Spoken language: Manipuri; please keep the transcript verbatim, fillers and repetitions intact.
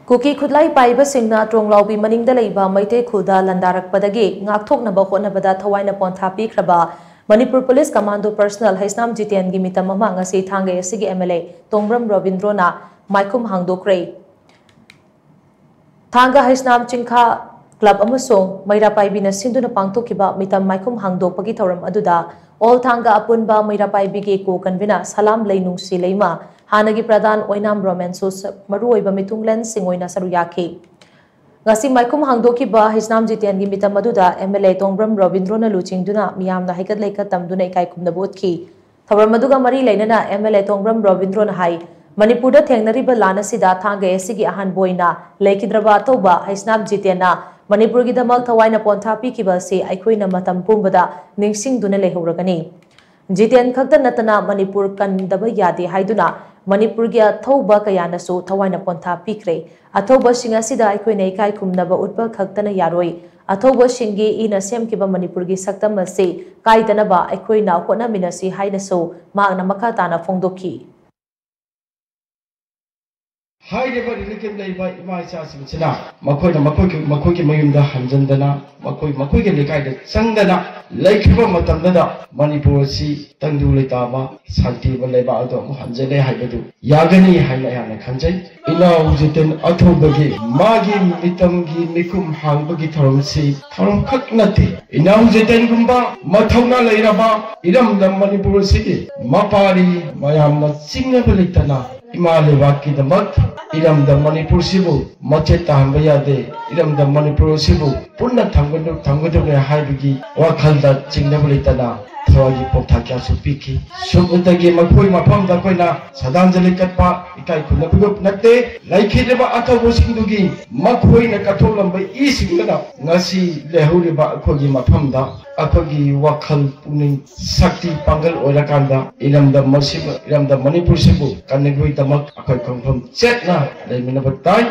ꯀꯨꯀꯤ ꯈꯨꯠꯂꯥꯏ ꯄꯥꯏꯕꯁꯤꯡꯅ ꯇ꯭ꯔꯣꯡꯂꯥꯎꯕꯤ ꯃꯅꯤꯡꯗ ꯂꯩꯕ ꯃꯩꯇꯩ ꯈꯨꯜꯗ ꯂꯥꯟꯗꯥꯔꯛꯄꯗꯒꯤ ꯉꯥꯛꯊꯣꯛꯅꯕ ꯍꯣꯠꯅꯕꯗ ꯊꯋꯥꯏꯅ ꯄꯣꯟꯊꯥ ꯄꯤꯈ꯭ꯔꯕ Manipur police commando personal Heisnam ꯖꯤꯇꯦꯟꯒꯤ ꯃꯤꯇꯝ ꯑꯃ ꯉꯁꯤ ꯊꯥꯡꯒꯩ ꯑꯁꯤꯒꯤ ꯑꯦꯝ ꯑꯦꯜ ꯑꯦ ꯇꯣꯡꯕ꯭ꯔꯝ ꯔꯣꯕꯤꯟꯗ꯭ꯔꯣꯅ ꯃꯥꯏꯈꯨꯝ ꯍꯥꯡꯗꯣꯛꯈ꯭ꯔꯦ꯫ ꯊꯥꯡꯒ ꯍꯩꯁꯅꯥꯝ ꯆꯤꯡꯈꯥ ꯀ꯭ꯂꯕ ꯑꯃꯁꯨꯡ ꯃꯩꯔꯥ ꯄꯥꯏꯕꯤꯅ ꯁꯤꯟꯗꯨꯅ ꯄꯥꯡꯊꯣꯛꯈꯤꯕ ꯃꯤꯇꯝ ꯃꯥꯏꯈꯨꯝ ꯍꯥꯡꯗꯣꯛꯄꯒꯤ ꯊꯧꯔꯝ ꯑꯗꯨꯗ ꯑꯣꯜ ꯊꯥꯡꯒ ꯑꯄꯨꯟꯕ ꯃꯩꯔꯥ ꯄꯥꯏꯕꯤꯒꯤ ꯀꯣ ꯀꯟꯚꯤꯅꯔ ꯁꯂꯥꯝ ꯂꯩꯅꯨꯡꯁꯤ ꯂꯩꯃ, ꯍꯥꯟꯅꯒꯤ ꯄ꯭ꯔꯙꯥꯟ ꯑꯣꯏꯅꯥꯝ ꯔꯣꯃꯦꯟꯁꯨ ꯃꯔꯨꯑꯣꯏꯕ ꯃꯤꯊꯨꯡꯂꯦꯟꯁꯤꯡ ꯑꯣꯏꯅ ꯁꯔꯨꯛ ꯌꯥꯈꯤ꯫ ꯉꯁꯤ ꯃꯥꯏꯈꯨꯝ ꯍꯥꯡꯗꯣꯛꯈꯤꯕ ꯍꯩꯁꯅꯥꯝ ꯖꯤꯇꯦꯟꯒꯤ ꯃꯤꯇꯝ ꯑꯗꯨꯗ ꯑꯦꯝ ꯑꯦꯜ ꯑꯦ ꯇꯣꯡꯕ꯭ꯔꯝ ꯔꯣꯕꯤꯟꯗ꯭ꯔꯣꯅ ꯂꯨꯆꯤꯡꯗꯨꯅ ꯃꯤꯌꯥꯝꯅ ꯍꯩꯀꯠ ꯂꯩꯀꯠ ꯇꯝꯗꯨꯅ ꯏꯀꯥꯏ ꯈꯨꯝꯅꯕ ꯎꯠꯈꯤ꯫ ꯊꯧꯔꯝ ꯑꯗꯨꯒ ꯃꯔꯤ ꯂꯩꯅꯅ ꯑꯦꯝ ꯑꯦꯜ ꯑꯦ ꯇꯣꯡꯕ꯭ꯔꯝ ꯔꯣꯕꯤꯟꯗ꯭ꯔꯣꯅ ꯍꯥꯏ, ꯃꯅꯤꯄꯨꯔꯗ ꯊꯦꯡꯅꯔꯤꯕ ꯂꯥꯟ ꯑꯁꯤꯗ ꯊꯥꯡꯒꯩ ꯑꯁꯤꯒꯤ ꯑꯍꯥꯟꯕ ꯑꯣꯏꯅ ꯂꯩꯈꯤꯗ꯭ꯔꯕ ꯑꯊꯧꯕ ꯍꯩꯁꯅꯥꯝ ꯖꯤꯇꯦꯟꯅ ꯃꯅꯤꯄꯨꯔꯒꯤꯗꯃꯛ ꯊꯋꯥꯏꯅ ꯄꯣꯟꯊꯥ ꯄꯤꯈꯤꯕ ꯑꯁꯤ ꯑꯩꯈꯣꯏꯅ ꯃꯇꯝ ꯄꯨꯝꯕꯗ ꯅꯤꯡꯁꯤꯡꯗꯨꯅ ꯂꯩꯍꯧꯔꯒꯅꯤ꯫ ꯖꯤꯇꯦꯟ ꯈꯛꯇ ꯅꯠꯇꯅ ꯃꯅꯤꯄꯨꯔ ꯀꯟꯗꯕ ꯌꯥꯗꯦ ꯍꯥꯏꯗꯨꯅ ꯃꯅꯤꯄꯨꯔꯒꯤ ꯑꯊꯧꯕ ꯀꯌꯥꯅꯁꯨ ꯊꯋꯥꯏꯅ ꯄꯣꯟꯊꯥ ꯄꯤꯈ꯭ꯔꯦ꯫ ꯑꯊꯧꯕꯁꯤꯡ ꯑꯁꯤꯗ ꯑꯩꯈꯣꯏꯅ ꯏꯀꯥꯏ ꯈꯨꯝꯅꯕ ꯎꯠꯄ ꯈꯛꯇꯅ ꯌꯥꯔꯣꯏ꯫ ꯑꯊꯧꯕꯁꯤꯡꯒꯤ ꯏꯅ ꯁꯦꯝꯈꯤꯕ ꯃꯅꯤꯄꯨꯔꯒꯤ ꯁꯛꯇꯝ ꯑꯁꯤ ꯀꯥꯏꯗꯅꯕ ꯑꯩꯈꯣꯏꯅ ꯍꯣꯠꯅꯃꯤꯟꯅꯁꯤ ꯍꯥꯏꯅꯁꯨ ꯃꯍꯥꯛꯅ ꯃꯈꯥ ꯇꯥꯅ ꯐꯣꯡꯗꯣꯛꯈꯤ꯫ ꯍꯥꯏꯔꯤꯕ ꯔꯤꯂꯤꯐ ꯀꯦꯝ ꯂꯩꯕ ꯏꯃꯥ ꯏꯆꯥꯁꯤꯡꯁꯤꯅ ꯃꯈꯣꯏꯅ ꯃꯈꯣꯏꯒꯤ ꯃꯈꯣꯏꯒꯤ ꯃꯌꯨꯝꯗ ꯍꯟꯖꯤꯟꯗꯅ ꯃꯈꯣꯏ ꯃꯈꯣꯏꯒꯤ ꯂꯩꯀꯥꯏꯗ ꯆꯪꯗꯅ ꯂꯩꯈꯤꯕ ꯃꯇꯝꯗꯨꯗ ꯃꯅꯤꯄꯨꯔ ꯑꯁꯤ ꯇꯪꯗꯨ ꯂꯩꯇꯥꯕ ꯁꯥꯟꯇꯤꯕ ꯂꯩꯕꯥꯛ ꯑꯗꯨ ꯑꯃꯨꯛ ꯍꯟꯖꯤꯜꯂꯦ ꯍꯥꯏꯕꯗꯨ ꯌꯥꯒꯅꯤ ꯍꯥꯏꯅ ꯑꯩꯍꯥꯛꯅ ꯈꯟꯖꯩ꯫ ꯏꯅꯥꯎ ꯖꯤꯇꯦꯟ ꯑꯊꯧꯕꯒꯤ ꯃꯥꯒꯤ ꯃꯤꯇꯝꯒꯤ ꯃꯤꯈꯨꯝ ꯍꯥꯡꯕꯒꯤ ꯊꯧꯔꯝꯁꯤ ꯊꯧꯔꯝ ꯈꯛ ꯅꯠꯇꯦ꯫ ꯏꯅꯥꯎ ꯖꯤꯇꯦꯟꯒꯨꯝꯕ ꯃꯊꯧꯅꯥ ꯂꯩꯔꯕ ꯏꯔꯝꯗꯝ ꯃꯅꯤꯄꯨꯔ ꯑꯁꯤꯒꯤ ꯃꯄꯥꯔꯤ ꯃꯌꯥꯝꯅ ꯆꯤꯡꯅꯕ ꯂꯩꯇꯅ ꯏꯃꯥ ꯂꯩꯕꯥꯛꯀꯤꯗꯃꯛ ꯏꯔꯝꯗꯝ ꯃꯅꯤꯄꯨꯔꯁꯤꯕꯨ ꯃꯆꯦꯠ ꯇꯥꯍꯟꯕ ꯌꯥꯗꯦ, ꯏꯔꯝꯗꯝ ꯃꯅꯤꯄꯨꯔ ꯑꯁꯤꯕꯨ ꯄꯨꯟꯅ ꯊꯝꯒꯗ-, ꯊꯝꯒꯗꯕꯅꯤ ꯍꯥꯏꯕꯒꯤ ꯋꯥꯈꯜꯗ ꯆꯤꯡꯅꯕ ꯂꯩꯇꯅ ꯊꯋꯥꯏꯒꯤ ꯄꯣꯛꯊꯥ ꯀꯌꯥꯁꯨ ꯄꯤꯈꯤ꯫ ꯁꯨꯞꯅꯇꯒꯤ ꯃꯈꯣꯏ ꯃꯐꯝꯗ ꯑꯩꯈꯣꯏꯅ ꯁꯗꯥꯟꯖꯂꯤ ꯀꯠꯄ ꯏꯀꯥꯏ ꯈꯨꯝꯅꯕ ꯅꯠꯇꯦ, ꯂꯩꯈꯤꯗ꯭ꯔꯕ ꯑꯊꯧꯕꯁꯤꯡꯗꯨꯒꯤ ꯃꯈꯣꯏꯅ ꯀꯠꯊꯣꯛꯂꯝꯕ ꯏꯁꯤꯡꯗꯨꯅ ꯉꯁꯤ ꯂꯩꯍꯧꯔꯤꯕ ꯑꯩꯈꯣꯏꯒꯤ ꯃꯐꯝꯗ ꯑꯩꯈꯣꯏꯒꯤ ꯋꯥꯈꯜ ꯄꯨꯛꯅꯤꯡ ꯁꯛꯇꯤ ꯄꯥꯡꯒꯜ ꯑꯣꯏꯔꯀꯥꯟꯗ ꯏꯔꯝꯗꯝ ꯑꯁꯤꯕꯨ, ꯏꯔꯝꯗꯝ ꯃꯅꯤꯄꯨꯔꯁꯤꯕꯨ ꯀꯟꯅꯕꯒꯤꯗꯃꯛ ꯑꯩꯈꯣꯏ ꯈꯣꯡꯐꯝ ꯆꯦꯠꯅ ꯂꯩꯃꯤꯟꯅꯕ ꯇꯥꯏ꯫